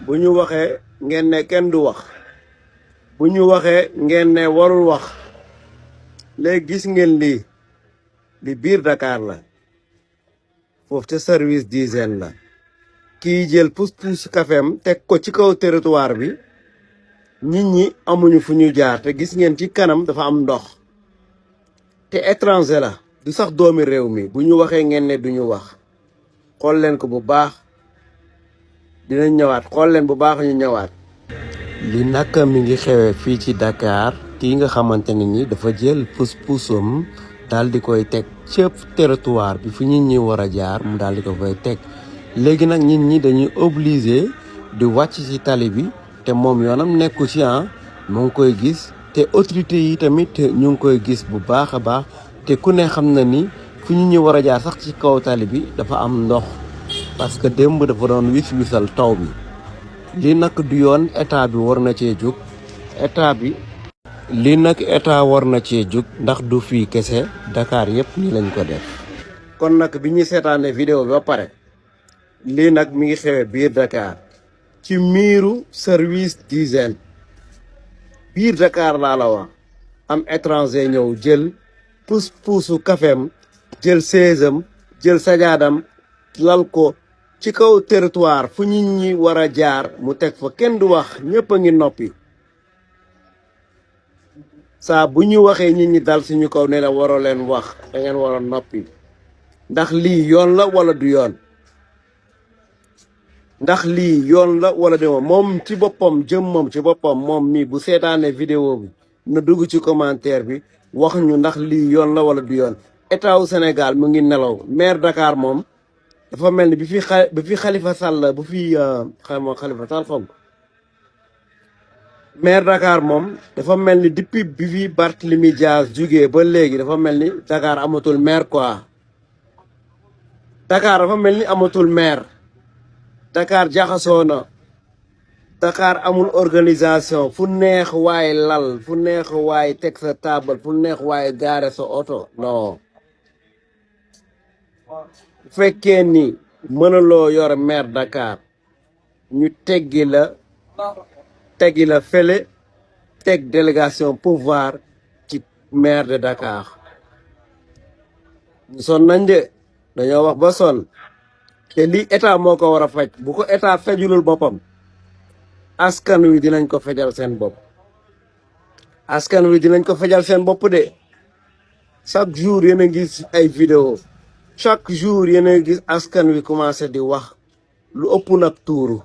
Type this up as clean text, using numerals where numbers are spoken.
bu ñu waxee ngeen ne kenn du wax bu ñu waxee ngeen ne warul wax léegi gis ngeen li biir Dakar la foofu te service d'hygiène la kii jël pousse-pousse kafeem teg ko ci kaw territoire bi nit ñi amuñu fu ñu jaar te gis ngeen ci kanam dafa am ndox te étranger la du sax doomi réew mi bu ñu waxee ngeen ne duñu wax xool leen ko bu baax dinañ ñëwaat xool leen bu baax ñu ñëwaat. li nag mi ngi xewee fii ci Dakar kii nga xamante ne ni dafa jël pousse-poussam daal di koy teg cëpp territoire bi fu nit ñi war a jaar mu daal di ko fay teg léegi nag nit ñi dañuy obligé di wàcc ci tali bi te moom yoonam nekku ci mu ngi koy gis te autorité yi tamit ñu ngi koy gis bu baax a baax te ku ne xam na ni fu nit ñi war a jaar sax ci kaw tali bi dafa am ndox parce que démb dafa doon wis-wisal taw bi lii nag du yoon état bi war na cee jóg état bi lii nag état war na cee jóg ndax du fii kese Dakar yëpp ni lañ ko def. kon nag bi ñuy seetaane vidéo bi ba pare lii nag mi ngi xewe biir Dakar ci miiru service d'hygiène biir Dakar laa la wax am étranger ñëw jël pousse-poussu kafeem jël seesam jël sajaadam lal ko ci kaw territoire fu nit ñi war a jaar mu teg fa kenn du wax ñëpp a ngi noppi saa bu ñu waxee nit ñi dal suñu kaw ne la waroo leen wax da ngeen war a noppi ndax lii yoon la wala du yoon ndax lii yoon la wala du yoon moom ci boppam moom ci boppam moom mi bu seetaanee vidéo bi na dugg ci commentaire bi wax ñu ndax lii yoon la wala du yoon état wu Sénégal mu ngi nelaw maire Dakar moom dafa mel ni bi fi Khalifa Sall bu fi Khalifa Sall xaw maire Dakar moom dafa mel ni depuis bi fi Barthélémy Dias jugee ba léegi dafa mel ni Dakar amatul maire quoi Dakar dafa mel ni amatul maire Dakar jaxasoo na Dakar amul organisation fu neex waaye lal fu neex waaye teg sa taabal fu neex waaye gaare sa oto non bu fekkee ni mënuloo yor maire Dakar ñu teggi la fële teg délégation pouvoir ci maire de Dakar ñu son nañ de dañoo wax ba son te lii état moo ko war a faj bu ko état fajulul boppam askan wi dinañ ko fejal seen bopp askan wi dinañ ko fejal seen bopp de chaque jour yéen a gis ay vidéo chaque jour yéen a gis askan wi commencé di wax lu ëpp nag tuuru